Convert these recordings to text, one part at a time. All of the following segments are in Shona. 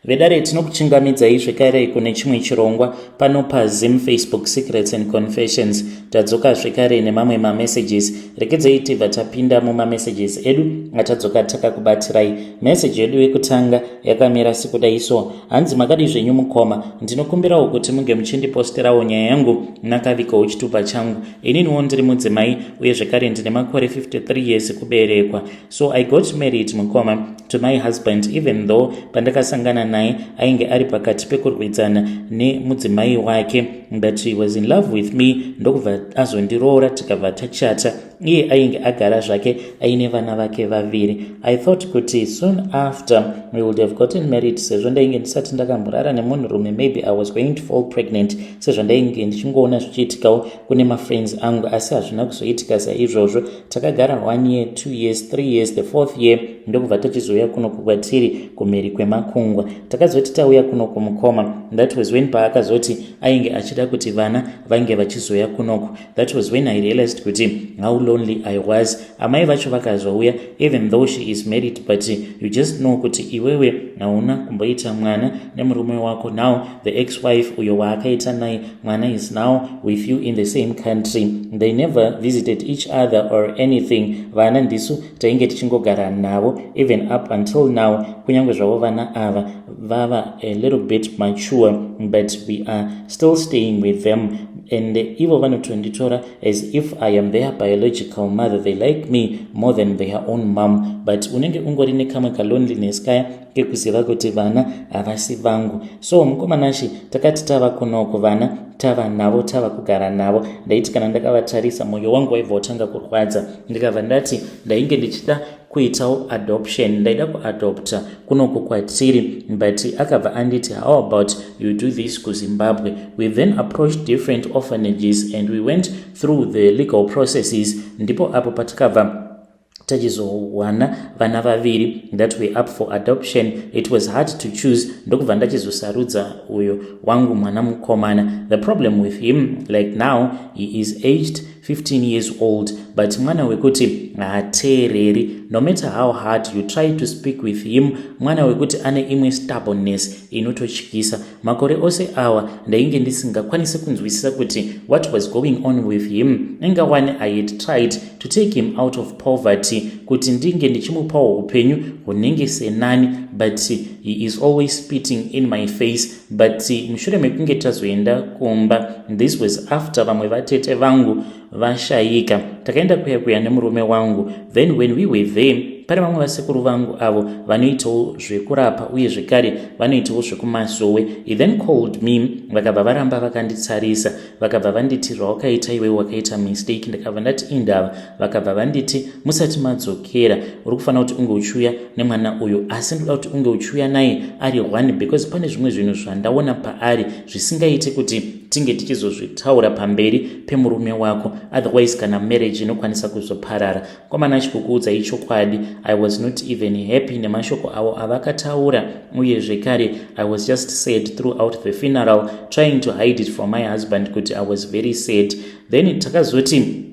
Vedare, tinokuchingamidzai zvekare kune chimwe chirongwa pano paZim Facebook Secrets and Confessions. Tadzoka zvekare nemamwe mamessages. Regedzei tibva tapinda mumamessages edu atadzoka takakubatirai. Message yedu yekutanga yakamira sekudai so. Hanzi, "Makadi zvenyu mukoma? Ndinokumbirawo kuti munge muchindiposterawo nyaya yangu nakavikawo chitupa changu. Ininiwo ndiri mudzimai uye zvekare ndine makore 53 years kuberekwa. So I got married, mukoma, to my husband, even though pandakasangana naye ainge ari pakati pekurwidzana nemudzimai wake, but he was in love with me, ndokubva azondiroora, tikabva tachata. Iye ainge agara zvake aine vana vake vaviri. I thought kuti soon after we would have gotten married, sezvo ndainge ndisati ndakamborara nemunhurume, maybe I was going to fall pregnant, sezvandainge ndichingoona zvichiitikawo kune mafriends angu, asi hazvina kuzoitika saizvozvo. Takagara one year, 2 years, 3 years. The fourth year ndokubva tachizouya kuno kwatiri kumhiri kwemakungwa. Takazoti tauya kuno kumukoma, that was when paakazoti ainge achida kuti vana vange vachizoya kunoku. That was when I realized kuti how lonely I was. Amai vacho vakazouya, even though she is married, but you just know kuti iwewe hauna kumboita mwana nemurume wako. Now the ex wife uyo waakaita naye mwana is now with you in the same country. They never visited each other or anything. Vana ndisu tainge tichingogara navo even up until now. Kunyange zvavo vana ava vava a little bit mature, but we are still staying with them, and ivo vanotonditora as if I am their biological mother. They like me more than their own mom, but unenge ungori nekamwe kaloneliness kaya kekuziva kuti vana havasi vangu. So mukoma Nashe, takati tava kunoko, vana tava navo, tava kugara navo, ndaiti kana ndakavatarisa mwoyo wangu waibva watanga kurwadza. Ndikabva ndati ndainge ndichida kuitawo adoption, ndaida kuadopta kunoku kwatiri, but akabva anditi, 'How about you do this kuZimbabwe?' We then approached different orphanages and we went through the legal processes. Ndipo apo patakabva tachizowana vana vaviri that were up for adoption. It was hard to choose, ndokubva ndachizosarudza uyo wangu mwana mukomana. The problem with him, like, now he is aged 15 years old, but mwana wekuti haateereri. No matter how hard you try to speak with him, mwana wekuti ane imwe stubbornness inototyisa. Makore ose awa ndainge ndisingakwanisi kunzwisisa kuti what was going on with him. Ingawani I had tried to take him out of poverty, kuti ndinge ndichimupawo upenyu hunenge senani, but he is always spitting in my face. But mushure mekunge tazoenda kumba, this was after vamwe vatete vangu vashayika, takaenda kuya kuya nemurume wangu. Then when we were there, pane vamwe vasekuru vangu avo vanoitawo zvekurapa uye zvekare vanoitawo zvekumasowe. He then called me, vakabva varamba vakanditsarisa, vakabva vanditi, 'Zvawakaita iwe, wakaita mistake.' Ndakabva ndati, 'Indava?' Vakabva vanditi, 'Musati madzokera, uri kufanira kuti unge uchiuya nemwana uyu, asi ndoda kuti unge uchiuya naye ari one, because pane zvimwe zvinhu zvandaona paari zvisingaiti kuti tinge tichizozvitaura pamberi pemurume wako, otherwise kana marriage inokwanisa kuzoparara.' Kwamana chikukuudzai chokwadi, I was not even happy nemashoko avo avakataura, uye zvekare I was just sad throughout the funeral, trying to hide it from my husband kuti I was very sad. Then takazoti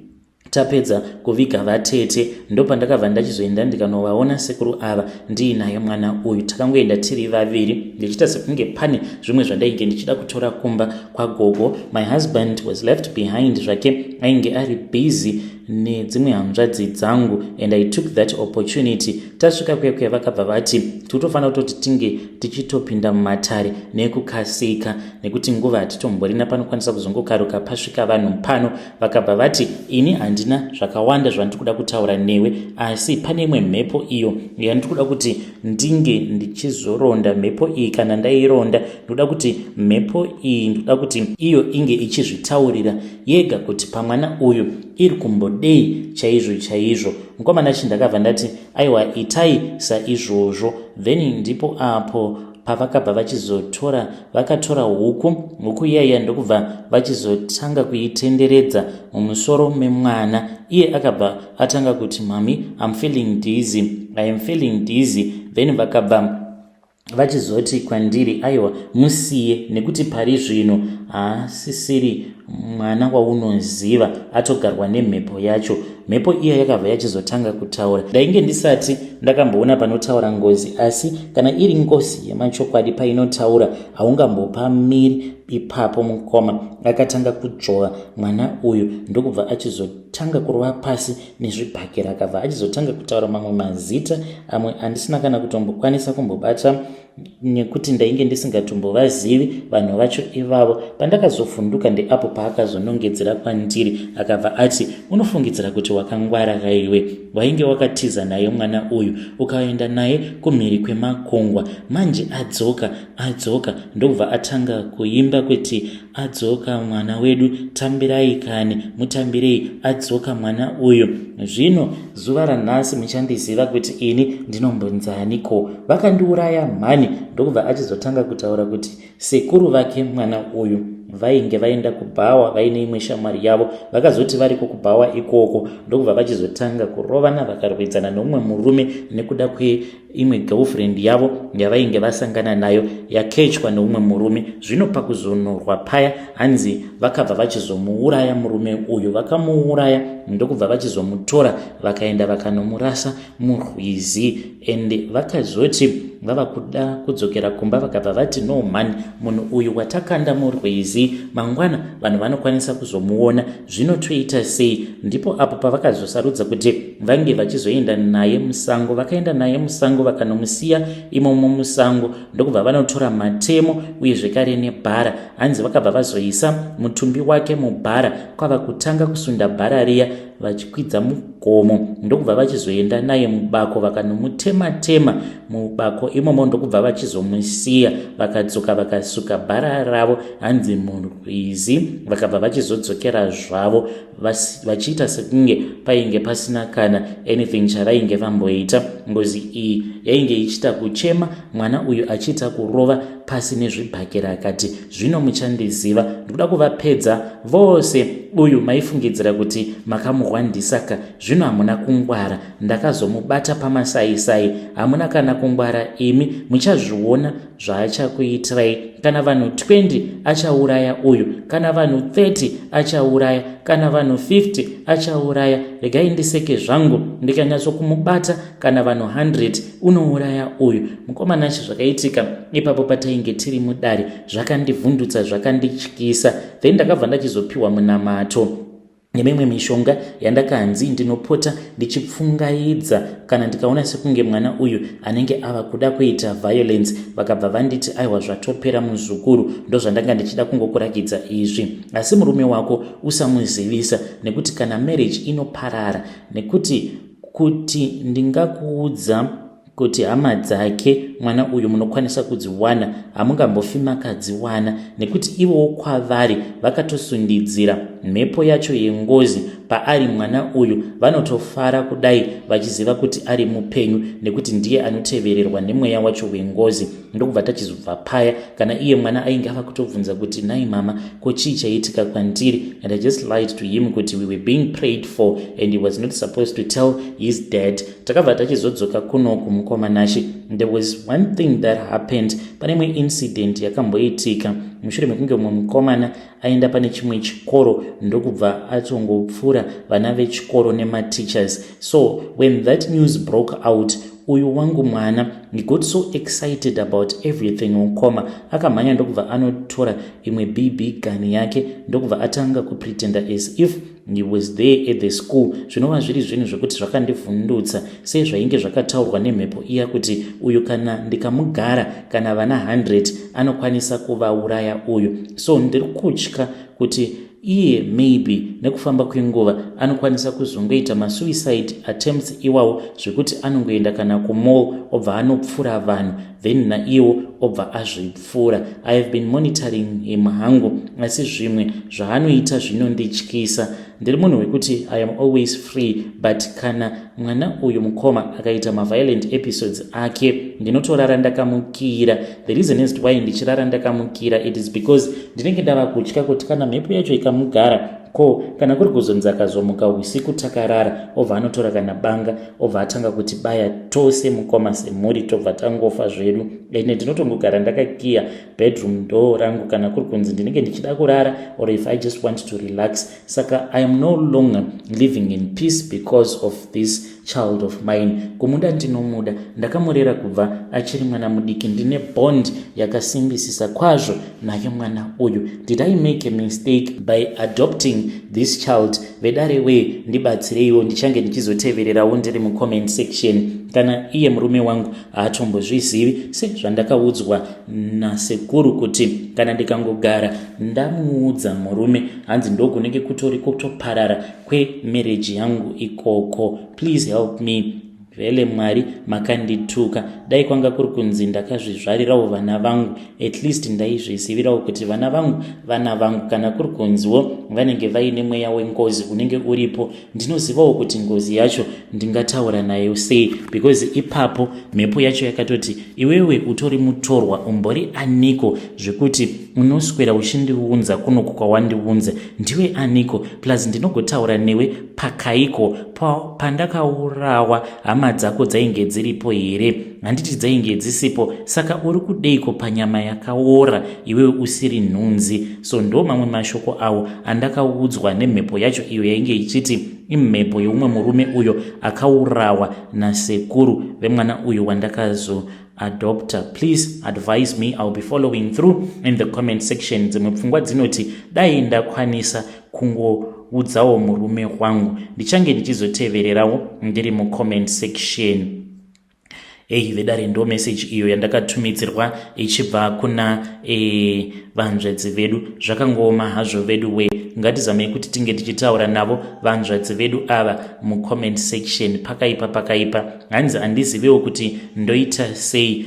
tapedza kuviga vatete, ndopandakabva ndachizoenda ndikanovaona sekuru ava ndiinaye mwana uyu. Takangoenda tiri vaviri, ndichiita sekunge pane zvimwe zvandainge ndichida kutora kumba kwagogo. My husband was left behind zvake, ainge ari busy nedzimwe hanzvadzi dzangu, and I took that opportunity. Tasvika kuya kuya, vakabva vati tikutofanira kutoti tinge tichitopinda mumatare nekukasika, nekuti nguva hatitomborina, panokwanisa kuzongokaruka pasvika vanhu pano. Vakabva vati, 'Ini handina zvakawanda zvandiri kuda kutaura newe, asi pane imwe mhepo iyo yandiri kuda kuti ndinge ndichizoronda. Mhepo iyi, kana ndaironda, ndoda kuti mhepo iyi, ndoda kuti iyo inge ichizvitaurira yega kuti pamwana uyu iri kumbodei chaizvo chaizvo.' Mukomana chi ndakabva ndati, 'Aiwa, itai saizvozvo.' Then ndipo apo pavakabva vachizotora, vakatora huku, huku iyaiya ndokubva vachizotanga kuitenderedza mumusoro memwana. Iye akabva atanga kuti, 'Mummy, I'm feeling dizzy, I am feeling dizzy.' Then vakabva vachizoti kwandiri, 'Aiwa, musiye, nekuti pari zvino haasisiri mwana waunoziva, atogarwa nemhepo yacho.' Mhepo iya yakabva yachizotanga kutaura. Ndainge ndisati Ndakamboona panotaura ngozi, asi kana iri ngozi yemachokwadi, painotaura haungambopa miri ipapo. Mukoma, akatanga kudzvova mwana uyu, ndokubva achizotanga kurova pasi nezvibhakera. Akabva achizotanga kutaura mamwe mazita amwe andisina kana kutombokwanisa kumbobata nekuti ndainge ndisingatombovazivi vanhu vacho ivavo. Pandakazovhunduka ndeapo paakazonongedzera kwandiri, akabva ati, "Unofungidzira kuti wakangwara kaiwe? Wainge wakatiza naye mwana uyu, ukaenda naye kumhiri kwemakungwa. Manje adzoka, adzoka." Ndobva atanga kuimba kuti, "Adzoka mwana wedu, tambirai kani, mutambirei, adzoka mwana uyu. Zvino zuva ranhasi muchandiziva kuti ini ndinombonzaniko. Vakandiuraya mhani." Ndokubva achizotanga kutaura kuti sekuru vake mwana uyu vainge vaenda kubhawa vaine imwe shamwari yavo. Vakazoti variko kubhawa ikoko, ndokubva vachizotanga kurovana, vakarwedzana neumwe murume nekuda kweimwe girlfriend yavo yavainge vasangana nayo yakechwa neumwe murume. Zvino pakuzonorwa paya, hanzi vakabva vachizomuuraya murume uyu. Vakamuuraya, ndokubva vachizomutora, vakaenda vakanomurasa murwizi. Ende vakazoti vava kuda kudzokera kumba, vakabva vati, "No man, munhu uyu watakanda murwizi, mangwana vanhu vanokwanisa kuzomuona, zvino toita sei?" Ndipo apo pavakazosarudza kuti vange vachizoenda naye musango. Vakaenda naye musango, vakanomusiya imomo musango, ndokubva vanotora matemo uye zvekare nebhara. Hanzi vakabva vazoisa mutumbi wake mubhara, kwava kutanga kusunda bhara riya vachikwidza mugomo, ndokubva vachizoenda naye mubako, vakanomutema-tema mubako imomo, ndokubva vachizomusiya. Vakadzoka, vakasuka bhara ravo, hanzi murwizi, vakabva vachizodzokera zvavo vachiita sekunge painge pasina kana anything chavainge vamboita. Ngozi iyi yainge ichiita kuchema, mwana uyu achiita kurova pasi nezvibhakera, akati, "Zvino muchandiziva, ndikuda kuvapedza vose. Uyu maifungidzira kuti makamurwandisaka, zvino hamuna kungwara. Ndakazomubata pamasaisai. Hamuna kana kungwara imi, muchazviona zvaachakuitirai. Kana vanhu 20 achauraya uyu, kana vanhu 30 achauraya, kana vanhu 50 achauraya. Regai ndiseke zvangu, ndikanyatsokumubata, kana vanhu 100 unouraya uyu." Mukomanachi, zvakaitika ipapo patainge tiri mudare zvakandivhundutsa, zvakandityisa. Then ndakabva ndachizopiwa munamato nemimwe mishonga yandakanzi ndinopota ndichipfungaidza kana ndikaona sekunge mwana uyu anenge ava kuda kuita violence. Vakabva vanditi, "Aiwa, zvatopera muzukuru, ndozvandanga ndichida kungokurakidza izvi, asi murume wako usamuzivisa, nekuti kana marriage inoparara, nekuti kuti ndingakuudza kuti hama dzake mwana uyu munokwanisa kudziwana, hamungambofi makadziwana, nekuti ivowo kwavari vakatosundidzira mhepo yacho yengozi paari mwana uyu. Vanotofara kudai vachiziva kuti ari mupenyu, nekuti ndiye anotevererwa nemweya wacho wengozi." Ndokubva tachizobva paya. Kana iye mwana ainge ava kutobvunza kuti, "Nai mama, ko chii chaitika kwandiri?" And I just lied to him kuti we were being prayed for and he was not supposed to tell his dad. Takabva tachizodzoka kunoku. Mukomanashi, there was one thing that happened. Pane imwe incident yakamboitika mushure mekunge mumwe mukomana aenda pane chimwe chikoro, ndokubva atongopfura vana vechikoro nemateachers. So when that news broke out, uyu wangu mwana, he got so excited about everything. Ukoma, akamhanya, ndokubva anotora imwe BB gun yake, ndokubva atanga kupretenda as if he was there at the school, zvinova zviri zvinhu zvekuti zvakandivhundutsa, sezvainge zvakataurwa nemhepo iya kuti uyu kana ndikamugara, kana vana 100 anokwanisa kuvauraya uyu. So ndiri kutya kuti iye maybe nekufamba kwenguva anokwanisa kuzongoita masuicide attempts iwawo, zvekuti anongoenda kana kumall, obva anopfura vanhu, then naiwo obva azvipfura. I have been monitoring him hangu, asi zvimwe zvaanoita zvinondityisa. Ndiri munhu wekuti I am always free, but kana mwana uyu, mukoma, akaita maviolent episodes ake, ndinotorara ndakamukira. The reason is why ndichirara ndakamukira, it is because ndinenge ndava kutya kuti kana mhepo yacho ikamugara, ko kana kuri kuzonzi akazomuka usiku takarara, obva anotora kana banga, obva atanga kuti baya tose, mukoma, semhuri tobva tangofa zvedu. Ende ndinotongogara ndakakiya bedroom door rangu kana kuri kunzi ndinenge ndichida kurara or if I just want to relax. Saka I am no longer living in peace because of this. child of mine. Kumuda ndinomuda, ndakamurera kubva achiri mwana mudiki. Ndine bond yakasimbisisa kwazvo naye mwana uyu. Did I make a mistake by adopting this child? Vedare wee, ndibatsireiwo. Ndichange ndichizotevererawo ndiri mucomment section. Kana iye murume wangu haatombozvizivi, sezvandakaudzwa nasekuru kuti kana ndikangogara ndamuudza murume, hanzi ndokunenge kutori kutoparara kwemarriage yangu ikoko. Please help me. Vele Mwari makandituka. Dai kwanga kuri kunzi ndakazvizvarirawo vana vangu, at least ndaizvizivirawo kuti vana vangu vana vangu. Kana kuri kunziwo vanenge vaine mweya wengozi unenge uripo, ndinozivawo kuti ngozi yacho ndingataura nayo sei, because ipapo mhepo yacho yakatoti, "Iwewe utori mutorwa, umbori aniko zvekuti unoswera uchindiunza kunoku kwawandiunza? Ndiwe aniko? Plus ndinogotaura newe pakaiko? Pandakaurawa hama dzako dzainge dziripo here? Handiti dzainge dzisipo? Saka uri kudeiko panyama yakaora iwewe usiri nhunzi?" So ndo mamwe mashoko awo andakaudzwa nemhepo yacho, iyo yainge ichiti imhepo yeumwe murume uyo akaurawa nasekuru vemwana uyu wandakazo adopta. Please advise me. I'll be following through in the comment section. Dzimwe pfungwa dzinoti dai ndakwanisa kungoudzawo murume wangu. Ndichange ndichizotevererawo ndiri mucomment section. Ei vedare, ndo message iyo yandakatumidzirwa ichibva kuna vanzvadzi vedu. Zvakangooma hazvo vedu we. Ngatizamei kuti tinge tichitaura navo vanzvadzi vedu ava mucomment section. Pakaipa, pakaipa. Hanzi handizivewo kuti ndoita sei.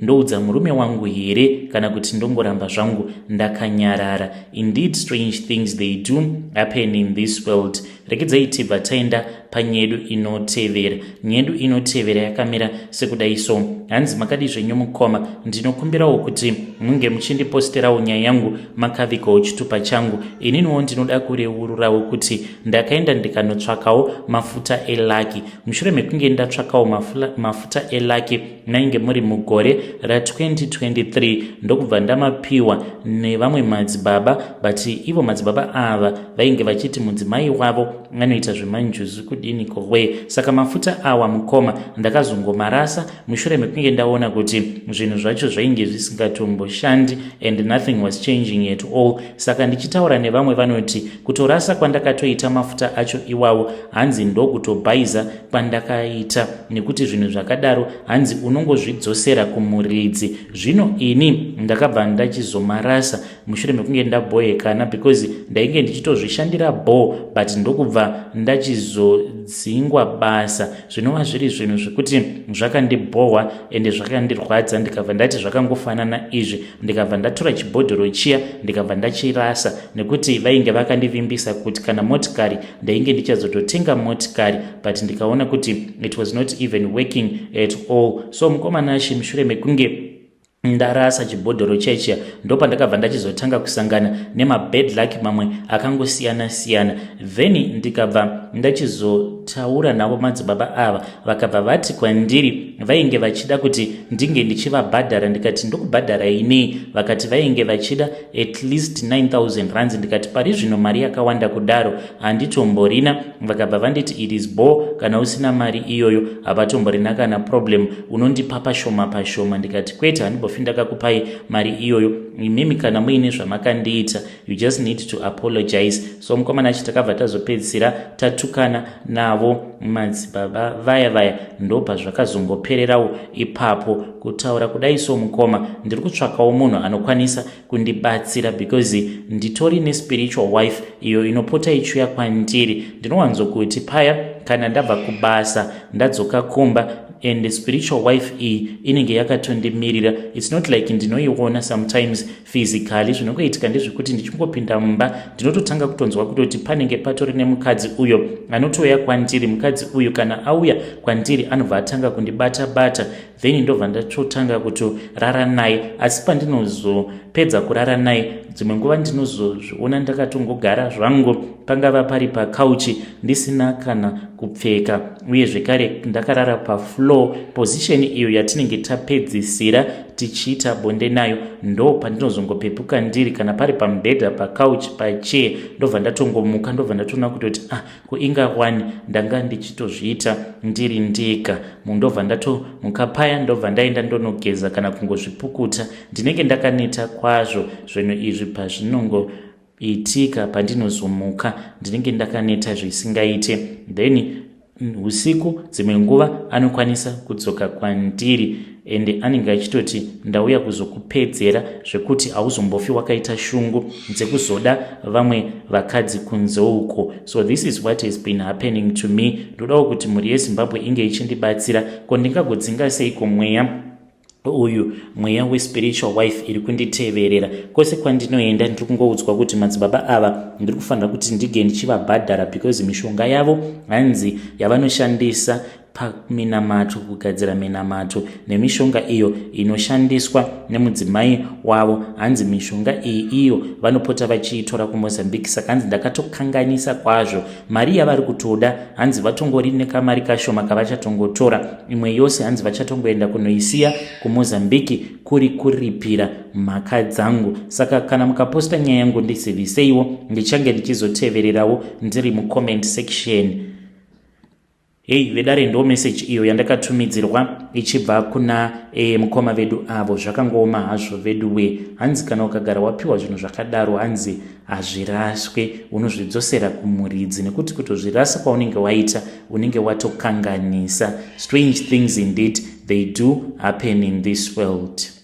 Ndoudza murume wangu here kana kuti ndongoramba zvangu ndakanyarara? Indeed, strange things, they do happen in this world. Regedzai tibva taenda panyedu inotevera. Nyedu inotevera yakamira sekudai so. Hanzi, "Makadi zvenyu mukoma? Ndinokumbirawo kuti munge muchindiposterawo nyaya yangu makavigawo chitupa changu. Ininiwo ndinoda kureururawo kuti ndakaenda ndikanotsvakawo mafuta elucky. Mushure mekunge ndatsvakawo mafuta elucky, mainge muri mugore ra2023, ndokubva ndamapiwa nevamwe madzibaba. But ivo madzibaba ava vainge vachiti mudzimai wavo anoita zvemanjuzu kudini kowe. Saka mafuta awa mukoma ndakazongomarasa mushure mekunge ndaona kuti zvinhu zvacho zvainge zvisingatomboshandi and nothing was changing at all. Saka ndichitaura nevamwe vanoti kutorasa kwandakatoita mafuta acho iwawo, hanzi ndokutobhaiza kwandakaita, nekuti zvinhu zvakadaro hanzi unongozvidzosera kumuridzi. Zvino ini ndakabva ndachizomarasa mushure mekunge ndabhoyekana, because ndainge ndichitozvishandira bho, but ndokubva ndachizodzingwa basa, zvinova zviri zvinhu zvekuti zvakandibhohwa ende zvakandirwadza. Ndikabva ndati zvakangofanana izvi, ndikabva ndatora chibhodhoro chiya, ndikabva ndachirasa, nekuti vainge vakandivimbisa kuti kana motikari ndainge ndichazototenga motikari, but ndikaona kuti it was not even working at all. So mukoma Nashe, mushure mekunge ndarasa chibhodhoro chechiya, ndopandakabva ndachizotanga kusangana nemabad luck mamwe akangosiyana-siyana. Then ndikabva ndachizotaura navo madzibaba ava, vakabva vati kwandiri vainge vachida kuti ndinge ndichivabhadhara. Ndikati ndokubhadharai nei? Vakati vainge vachida at least 9000 rands. Ndikati pari zvino mari yakawanda kudaro handitomborina. Vakabva vanditi it is bo, kana usina mari iyoyo hapatomborina kana problem, unondipa pashoma pashoma. Ndikati kwete, handimbofi ndakakupai mari iyoyo. Imimi kana muine zvamakandiita, you just need to apologize. So mukoma Nashe, takabva tazopedzisira tatukana navo madzibaba vaya vaya, ndobva zvakazongopererawo ipapo. Kutaura kudai so mukoma, ndiri kutsvakawo munhu anokwanisa kundibatsira, because nditori nespiritual wife iyo inopota ichiuya kwandiri. Ndinowanzokuti paya kana ndabva kubasa ndadzoka kumba, and spiritual wife iyi inenge yakatondimirira. It's not like ndinoiona sometimes physically. Zvinongoitika ndezvekuti ndichingopinda mumba, ndinototanga kutonzwa kutoti panenge patori nemukadzi uyo anotouya kwandiri. Mukadzi uyu kana auya kwandiri, anobva atanga kundibata bata, then ndobva ndatotanga kutorara naye. Asi pandinozopedza kurara naye, dzimwe nguva ndinozozviona ndakatongogara zvangu, pangava pari pacouch, ndisina kana kupfeka, uye zvekare ndakarara pafloor, position iyo yatinenge tapedzisira. tichiita bonde nayo. Ndo pandinozongopepuka ndiri kana pari pamubhedha, pacouch, pachair, ndobva ndatongomuka, ndobva ndatoona kutoti, ah, kuinga wani ndanga ndichitozviita ndiri ndega. Ndobva ndatomuka paya, ndobva ndaenda ndonogeza kana kungozvipukuta. Ndinenge ndakaneta kwazvo zvinhu izvi pazvinongoitika. Pandinozomuka ndinenge ndakaneta zvisingaite. Then usiku dzimwe nguva anokwanisa kudzoka kwandiri, ende anenge achitoti, "Ndauya kuzokupedzera zvekuti hauzombofi wakaita shungu dzekuzoda vamwe vakadzi kunze uko." So this is what has been happening to me. Ndodawo kuti mhuri yeZimbabwe inge ichindibatsira. Ko ndingagodzinga seiko mweya uyu, mweya wespiritual wife iri kunditeverera kwose kwandinoenda? Ndiri kungoudzwa kuti madzibaba ava ndiri kufanira kuti ndige ndichivabhadhara because mishonga yavo hanzi yavanoshandisa paminamato, kugadzira minamato nemishonga iyo inoshandiswa nemudzimai wavo, hanzi mishonga iyi iyo vanopota vachiitora kuMozambique. Saka hanzi ndakatokanganisa kwazvo. Mari yavari kutoda, hanzi vatongori nekamari kashoma kavachatongotora, imwe yose hanzi vachatongoenda kunoisiya kuMozambique kuri kuripira mhaka dzangu. Saka kana mukaposta nyaya yangu, ndiziviseiwo, ndichange ndichizotevererawo ndiri mucomment section. Hei vedare, ndo message iyo yandakatumidzirwa ichibva kuna mukoma vedu avo. Zvakangooma hazvo vedu we. Hanzi kana ukagara wapiwa zvinhu zvakadaro, hanzi hazviraswe, unozvidzosera kumuridzi, nekuti kutozvirasa kwaunenge waita unenge watokanganisa. Strange things indeed, they do happen in this world.